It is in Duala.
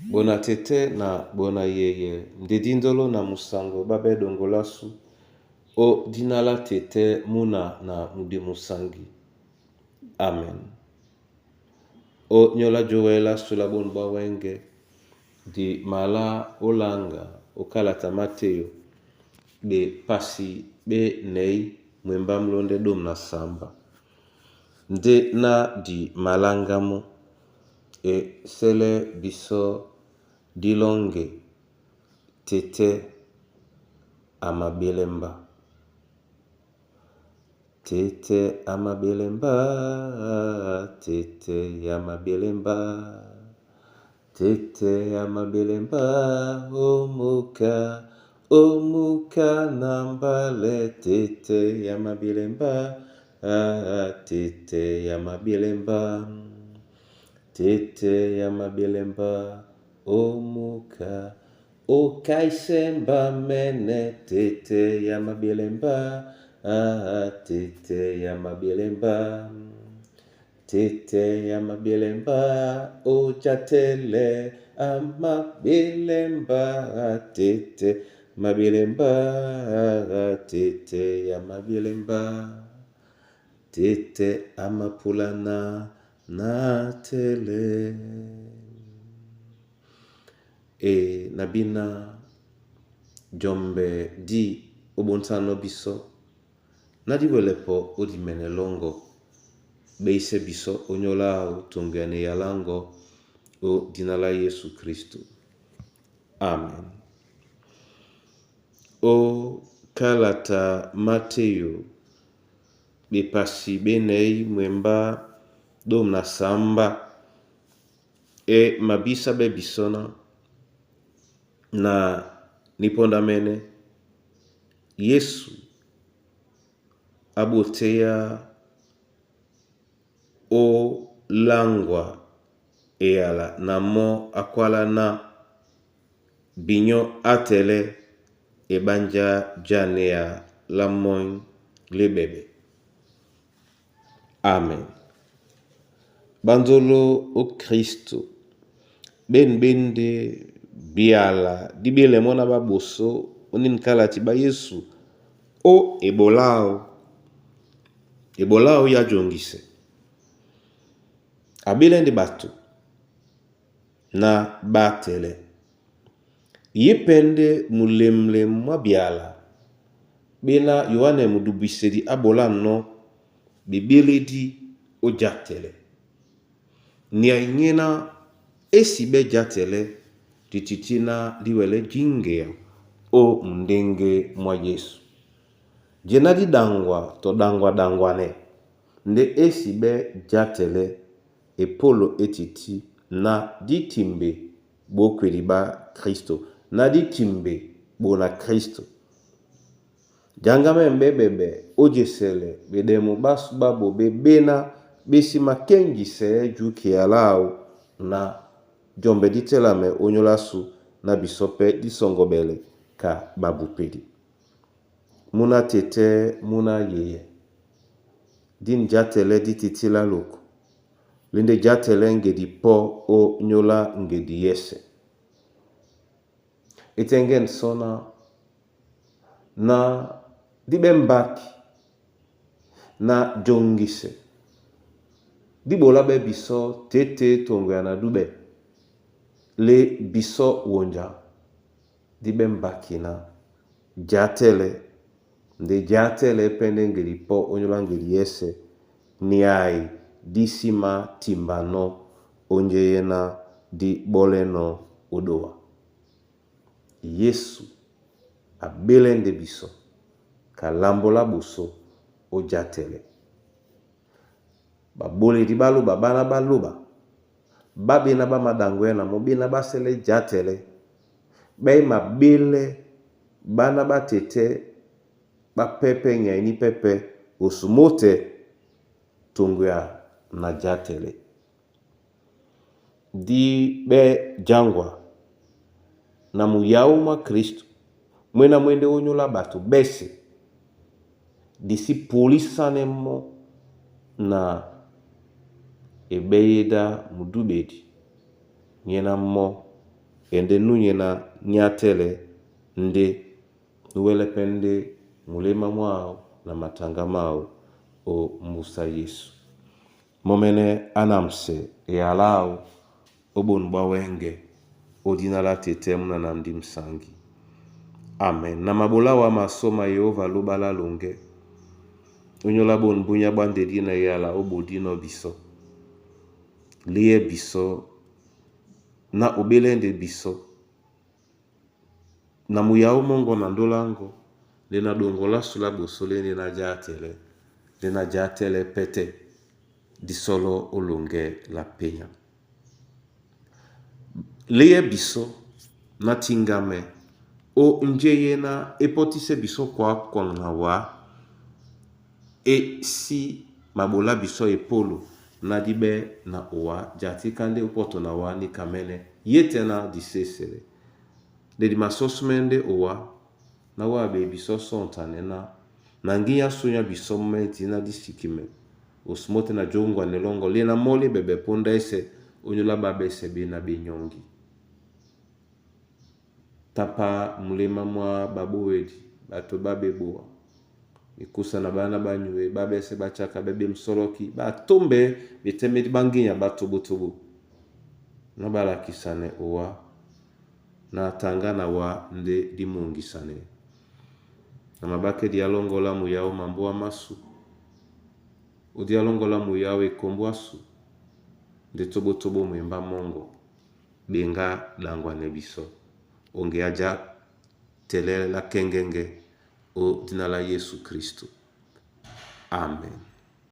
Bona tɛ́tɛ́ na bona yeye nde díndɔ́lɔ́ na musango ɓá ɓɛ́ ɗoŋgo lásu ó dína lá tɛ́tɛ́ múna na mudimusangi. Amen. Ó nyóla jówɛ lásu lá bóni bwá wɛ́ŋgɛ̄, di malá ólàŋga ó kálata Matéyo ɓepasi ɓênɛ̌ mwembá múlóndɛ́ ɗômu na samba. Ndé ná di maláŋgá mɔ́, e sɛ́lɛ́ bisɔ́ dí lɔ́ŋgɛ tɛ́tɛ́ a maɓélɛ́mbá. Tɛ́tɛ́ a maɓélɛ́mbá, tɛ́tɛ́ a maɓélɛ́mbá, tɛ́tɛ́ a maɓélɛ́mbá, omuká, omuká na mbálɛ, tɛ́tɛ́ a maɓélɛ́mbá, tɛ́tɛ́ a maɓélɛ́mbá, tɛ́tɛ́ a maɓélɛ́mbá, omuká, okaisɛ́ mɛ́nɛ́, tɛ́tɛ́ a maɓélɛ́mbá, tɛ́tɛ́ a maɓélɛ́mbá, tɛ́tɛ́ a maɓélɛ́mbá, ojatɛlɛ a maɓélɛ́mbá, tɛ́tɛ́ maɓélɛ́mbá, tɛ́tɛ́ a maɓélɛ́mbá, tɛ́tɛ́ a mapúlánà nátɛlɛ. E na bína jɔmbɛ dí ó ɓónsanɔ́ bisɔ́ ná dí wɛlɛ pɔ ó dimɛnɛ lɔ́ŋgɔ̄, ɓéísɛ́ bisɔ́ ónyólá áō toŋgo na eyalá ŋgɔ́ ó dína lá Yésu Kristo. Amen. Ó kálata Matéyo ɓepasi ɓênɛ̌ mwembá ɗômu na samba e mabísá ɓɛ́ bisɔ́ ná na nípɔ́ndamɛ́nɛ́ Yésu á ɓotéá ó láŋgwa eyala na mɔ́ á kwálá ná binyɔ́ á tɛlɛ́ eɓánjá jánea lá mɔ́ny lá eɓɛɓɛ. Amen. Ɓándoló ó Kristo, ɓên ɓé ndé byala dí ɓélɛ mɔ́ ná ɓá ɓosó ónín kálati ɓá Yésu ó eɓoló áō, eɓoló áō í ájoŋgisɛ. A ɓélɛ́ ndé ɓato ná ɓá tɛlɛ́. Yé pɛ́ ndé mulemulem mwá byala ɓéná Yoane mudubwisedi á ɓolánɔ́ ɓeɓélédí ó játɛlɛ. Nyay nyéná é si ɓɛ́ játɛlɛ́ di tití ná dí wɛlɛ́ jíŋgea ó mundéŋgé mwá Yésu. Jená dí ɗaŋgwa tɔ ɗaŋgwa-ɗaŋgwanɛ ndé é si ɓɛ́ játɛlɛ́ epólo é tití ná dí timbe ɓókwedi ɓá Kristo, ná dí timbe ɓona Kristo. Jaŋgamɛ́ ɓɛ́ ɓɛɓɛ ó jesɛlɛ ɓeɗɛmɔ ɓásū ɓáɓo ɓé ɓéná ɓé sí makéŋgisɛɛ́ jǔka eyalá áō na jɔmbɛ dí tɛ́lamɛ ónyólá ásu ná bisɔ́ pɛ́ dí sɔŋgɔɓɛlɛ ka ɓabupedi. Múná tɛ́tɛ́ múná yeyɛ, dín játɛlɛ́ dí tití lá loko, lé ndé játɛlɛ́ ŋgedi pɔ́ ó nyólá ŋgedi yɛ́sɛ̄. E tɛ́ŋgɛ́n sɔ́ ná na dí ɓɛ́ mbaki na joŋgisɛ dí ɓolá ɓɛ́ bisɔ́ tětě toŋgo ya na dúɓɛ lé bisɔ́ wonja dí ɓɛ́ mbaki ná játɛlɛ́ ndé játɛlɛ́ pɛ́ ndé ŋgedi pɔ́ ónyólá ŋgedi yɛ́sɛ̄ niai dí sí mātimbanɔ́ ónjéyéná dí ɓɔ́lɛ́nɔ̄ ó ɗóa. Yésu a ɓélɛ́ ndé bisɔ́ ka lambo lá ɓosó ó játɛlɛ́. Ɓaɓoledi ɓá lóɓa ɓáná ɓá lóɓa, ɓá ɓéná ɓá maɗaŋgwɛ́ na mɔ́ ɓéná ɓá sɛ́lɛ́ játɛlɛ́, ɓá e maɓélɛ́ ɓáná ɓá tetɛ́ ɓá pɛ́pɛ́ nyay ní pɛ́pɛ̄ osu mótɛ toŋgo ya na játɛlɛ́. Dí ɓɛ́ jáŋgwa na muyáó mwá Kristo mwé na mwé ndé ónyólá ɓato ɓɛ́sɛ̄ di sí pulísánɛ́ mɔ́ na eɓéyédá mudúɓedi nyéná mɔ́ E ndé núnyena ní atɛ́lɛ́ ndé núwɛ́lɛ́ pɛ́ ndé muléma mwáō na mataŋgá máō ó mbúsá Yesu. Mɔ́mɛ́nɛ́ á namsɛ eyala áō ó ɓôn ɓwá wɛ́ŋgɛ̄ ó dina lá tetɛ́ múna na ndim saŋgi. Amen. Na maɓolá wá masó ma Yehova lóɓá lá loŋgɛ́. Ónyólá ɓôn búnyá ɓá ndé dí na eyala ó ɓodínɔ̄ bisɔ́. Léɛ bisɔ́ na ó ɓélɛ́ ndé bisɔ́. Na muyáó mɔ́ŋgɔ̄ na ndóláŋgɔ̄, ndé na ɗoŋgo lásu lá ɓosó lé ndé ná játɛlɛ́, ndé ná játɛlɛ́ pɛ́tɛ́ dísɔlɔ́ ó loŋgɛ́ lá penya. Léɛ bisɔ́ ná tíŋgámɛ́ ó njé yéná é pɔ́tísɛ́ bisɔ́ kwa̧-kwaŋ na wǎ e sí maɓolá bisɔ́ epólo ná díɓɛ́ na owá ja tíká ndé ó pɔtɔ na wá níkamɛ́nɛ́ yé tɛ́ ná disésele. Nde di masɔ́súmɛ́ ndé owá ná wá ɓee bisɔ́ sɔ̂ŋtanɛ ná na ŋgínya súnyá bisɔ́ mɔ́ mɛ́ dǐná dí sikimɛ osumó tɛ́ na jóŋgwanɛ lɔ́ŋgɔ́ lé na mɔ́ lé ɓɛɓɛ póndá ɛ́sɛ̄ ónyólá ɓá ɓɛ́sɛ̄ ɓé na ɓé nyɔ́ŋgi. Tápá muléma mwá ɓaɓówedi, ɓato ɓá ɓeboa, mikusa na ɓána ɓá nyue ɓá ɓɛ́sɛ̄ ɓá tshakabɛ́ ɓé musɔlɔ́ki, ɓá tómbɛ́ ɓetɛ́mbɛ́ndí ɓá ŋgínya ɓá toɓótoɓó. Ná ɓá lakisanɛ owá na taŋgá na wá ndé dí muŋgisanɛ. Na mabákɛ́ di á lɔ́ŋgɔ́ lá muyáó mambóa másu, ó dí á lɔ́ŋgɔ́ lá muyáó ekombo ásu, ndé tóɓótoɓó mwembá mɔ́ŋgɔ ɓeŋgá ɗaŋgwanɛ bisɔ́. Oŋgeá já tɛlɛ́ lá kɛ́ŋgɛ́ŋgɛ́ ó dina lá Yésu Kristo. Amen.